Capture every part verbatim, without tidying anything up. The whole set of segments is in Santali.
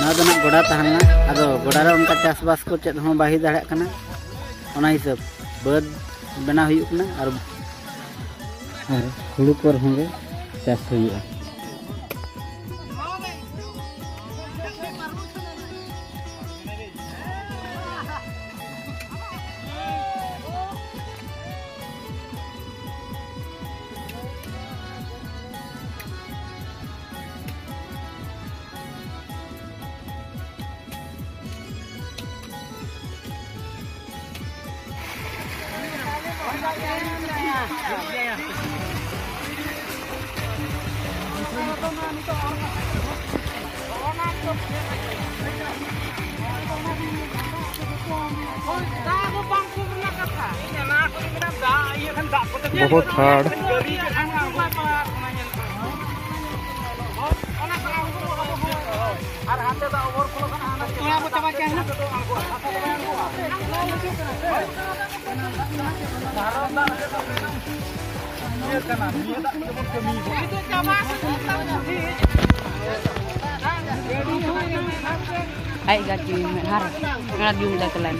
ᱱᱚᱣᱟ ᱫᱚ ᱱᱟᱜ ᱜᱚᱰᱟ ᱛᱟᱦᱮᱸ ᱞᱮᱱᱟ᱾ ᱟᱫᱚ ᱜᱚᱰᱟ ᱨᱮ ᱚᱱᱠᱟ ᱪᱟᱥᱵᱟᱥ ᱠᱚ ᱪᱮᱫ ᱦᱚᱸ ᱵᱟᱭ ᱦᱩᱭ ᱫᱟᱲᱮᱭᱟᱜ ᱠᱟᱱᱟ᱾ ᱚᱱᱟ ᱦᱤᱥᱟᱹᱵ ᱵᱟᱹᱫᱽ ᱵᱮᱱᱟᱣ ᱦᱩᱭᱩᱜ ᱠᱟᱱᱟ᱾ ᱟᱨ ᱟᱨ ᱦᱩᱲᱩ ᱠᱚ ᱨᱮᱦᱚᱸ ᱜᱮ ᱪᱟᱥ ᱦᱩᱭᱩᱜᱼᱟ᱾ ᱵᱚᱦᱩᱛ ᱦᱟᱲ᱾ ᱟᱡ ᱜᱟᱛᱮ ᱢᱮᱫᱦᱟ ᱨᱮ ᱚᱱᱟ ᱡᱩᱢ ᱫᱟ ᱠᱟᱞᱟᱱ᱾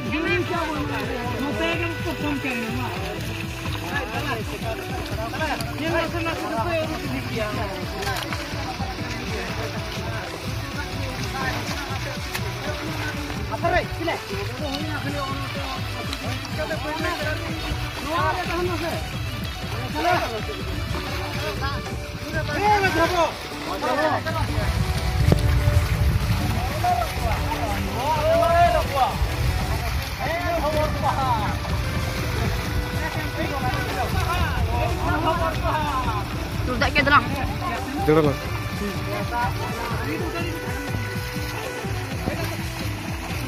ᱫᱟᱜ ᱠᱮᱫ ᱫᱚᱞᱟᱝ᱾ ᱡᱚᱲᱟ ᱞᱟᱝ᱾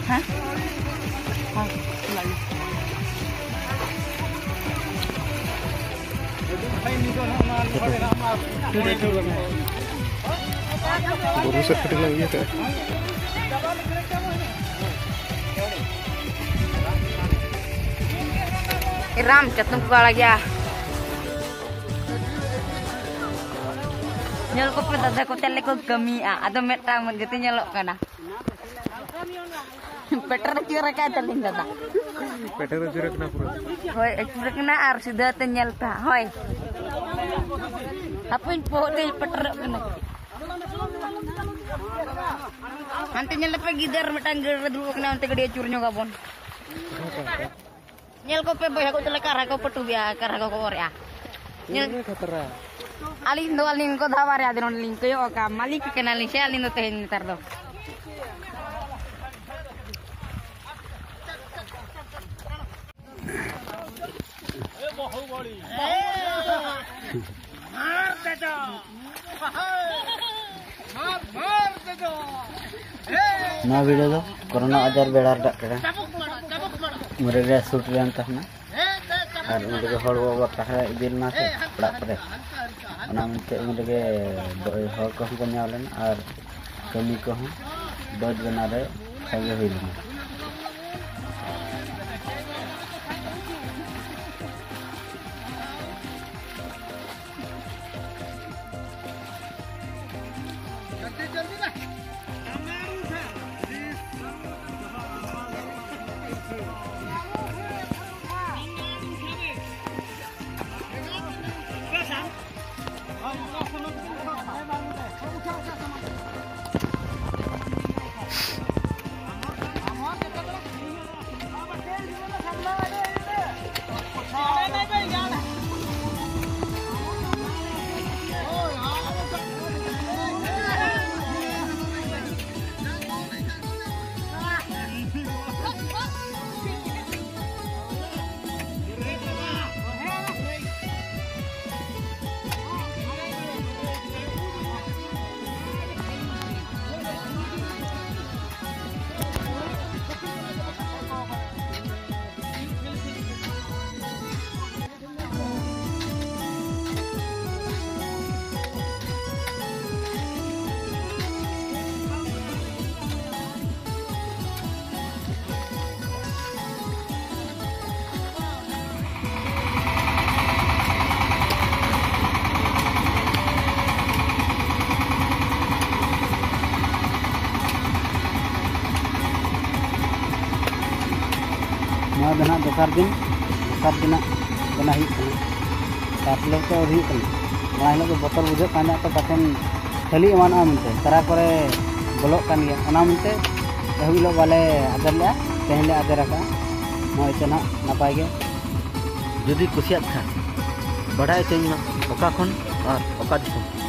ᱦᱮᱸ? ᱦᱮᱸ, ᱪᱟᱞᱟᱜ ᱜᱮ᱾ ᱵᱩᱨᱩ ᱥᱮᱫ ᱠᱟᱹᱴᱤᱡ ᱞᱟᱝ ᱤᱭᱟᱹ ᱠᱟᱜᱼᱟ᱾ ᱨᱟᱢ ᱪᱟᱛᱚᱢ ᱠᱚ ᱟᱲᱟᱜᱮᱜᱼᱟ᱾ ᱧᱮᱞ ᱠᱚᱯᱮ, ᱫᱟᱫᱟ ᱠᱚ ᱪᱮᱫ ᱞᱮᱠᱟ ᱠᱚ ᱠᱟᱹᱢᱤᱭᱮᱜᱼᱟ᱾ ᱟᱫᱚ ᱢᱤᱫᱴᱟᱝ ᱢᱚᱡᱽ ᱜᱮᱛᱚ ᱧᱮᱞᱚᱜ ᱠᱟᱱᱟ᱾ ᱯᱮᱴᱮᱨ ᱟᱹᱪᱩᱨ ᱟᱠᱟᱫ ᱛᱟᱹᱞᱤᱧ ᱫᱟᱫᱟ᱾ ᱯᱮᱴᱮᱨ ᱟᱹᱪᱩᱨ ᱟᱠᱟᱱᱟ ᱯᱩᱨᱟᱹ᱾ ᱦᱳᱭ, ᱟᱹᱪᱩᱨ ᱟᱠᱟᱱᱟ ᱟᱨ ᱥᱤᱫᱷᱟᱹ ᱛᱮ ᱧᱮᱞ ᱯᱮ᱾ ᱦᱳᱭ᱾ ᱦᱟᱯᱮᱧ ᱯᱚᱦᱚᱜ ᱛᱮ ᱯᱮᱴᱮᱨᱚᱜ ᱠᱟᱱᱟ᱾ ᱦᱟᱱᱛᱮ ᱧᱮᱞ ᱞᱮᱯᱮ, ᱜᱤᱫᱟᱹᱨ ᱢᱤᱫᱴᱟᱝ ᱜᱟᱹᱲ ᱨᱮ ᱫᱩᱲᱩᱵ ᱟᱠᱟᱱᱟ, ᱚᱱᱛᱮ ᱠᱟᱹᱴᱤᱡ ᱟᱹᱪᱩᱨ ᱧᱚᱜ ᱟᱵᱚᱱ᱾ ᱧᱮᱞ ᱠᱚᱯᱮ ᱵᱚᱭᱦᱟ ᱠᱚ ᱪᱮᱫ ᱞᱮᱠᱟ ᱠᱟᱨᱦᱟ ᱠᱚ ᱯᱟᱹᱴᱩᱵᱮᱜᱼᱟ, ᱠᱟᱨᱦᱟ ᱠᱚᱠᱚ ᱚᱨᱮᱜᱼᱟ᱾ ᱧᱮᱞ ᱯᱩᱨᱟᱹ ᱠᱷᱟᱛᱨᱟ᱾ ᱟᱹᱞᱤᱧ ᱫᱚ, ᱟᱹᱞᱤᱧ ᱜᱚᱫᱷᱟ ᱵᱟᱨᱭᱟ ᱫᱤᱱ ᱞᱤᱧ ᱠᱚᱭᱚᱜ ᱟᱠᱟᱫ, ᱢᱟᱹᱞᱤᱠ ᱠᱟᱱᱟᱞᱤᱧ ᱥᱮ ᱟᱹᱞᱤᱧ ᱫᱚ ᱛᱮᱦᱮᱧ ᱱᱮᱛᱟᱨ ᱫᱚ᱾ ᱱᱚᱣᱟ video ᱫᱚ ᱠᱳᱨᱳᱱᱟ ᱟᱡᱟᱨ ᱵᱮᱲᱟ ᱨᱮᱱᱟᱜ ᱠᱟᱱᱟ᱾ ᱢᱩᱨᱮ ᱨᱮ shoot ᱞᱮᱱ ᱛᱟᱦᱮᱱᱟ᱾ ᱟᱨ ᱩᱱ ᱨᱮᱜᱮ ᱦᱚᱲ ᱵᱟᱵᱟ ᱛᱟᱦᱮᱸ ᱤᱫᱤ ᱞᱮᱱᱟ ᱥᱮ ᱚᱲᱟᱜ ᱠᱚᱨᱮ, ᱚᱱᱟ ᱢᱮᱱᱛᱮ ᱩᱱ ᱨᱮᱜᱮ ᱦᱚᱲ ᱠᱚᱦᱚᱸ ᱠᱚ ᱧᱟᱢ ᱞᱮᱱᱟ ᱟᱨ ᱠᱟᱹᱢᱤ ᱠᱚᱦᱚᱸ ᱵᱟᱹᱫᱽ ᱵᱮᱱᱟᱣ ᱨᱮ ᱥᱟᱸᱜᱮ ᱦᱩᱭ ᱞᱮᱱᱟ᱾ ᱫᱚ ᱱᱟᱦᱟᱜ ᱫᱚᱥᱟᱨ ᱫᱤᱱ, ᱫᱚᱥᱟᱨ ᱫᱤᱱᱟᱜ ᱵᱮᱱᱟᱣ ᱦᱩᱭᱩᱜ ᱠᱟᱱᱟ᱾ ᱛᱟᱨ ᱦᱤᱞᱳᱜ ᱫᱚ ᱟᱹᱣᱨᱤ ᱦᱩᱭᱩᱜ ᱠᱟᱱᱟ᱾ ᱢᱟᱲᱟᱝ ᱦᱤᱞᱳᱜ ᱫᱚ ᱵᱚᱛᱚᱨ ᱵᱩᱡᱷᱟᱹᱜ ᱠᱟᱱ ᱛᱟᱦᱮᱸᱫ, ᱛᱚ ᱯᱟᱥᱮᱱ ᱠᱷᱟᱹᱞᱤ ᱮᱢᱟᱱᱚᱜᱼᱟ ᱢᱮᱱᱛᱮ, ᱛᱟᱨᱟ ᱠᱚᱨᱮ ᱵᱚᱞᱚᱜ ᱠᱟᱱ ᱜᱮᱭᱟ, ᱚᱱᱟ ᱢᱮᱱᱛᱮ ᱮᱦᱚᱵ ᱦᱤᱞᱳᱜ ᱵᱟᱞᱮ ᱟᱫᱮᱨ ᱞᱮᱫᱼᱟ, ᱛᱮᱦᱮᱧ ᱞᱮ ᱟᱫᱮᱨ ᱟᱠᱟᱫᱼᱟ᱾ ᱱᱚᱜᱼᱚᱭ ᱛᱮ ᱱᱟᱦᱟᱜ ᱱᱟᱯᱟᱭ ᱜᱮ᱾ ᱡᱩᱫᱤ ᱠᱩᱥᱤᱭᱟᱫ ᱠᱷᱟᱱ ᱵᱟᱰᱟᱭ ᱦᱚᱪᱚᱧ ᱢᱟ, ᱚᱠᱟ ᱠᱷᱚᱱ ᱟᱨ ᱚᱠᱟ ᱫᱤᱥᱚᱢ ᱠᱷᱚᱱ?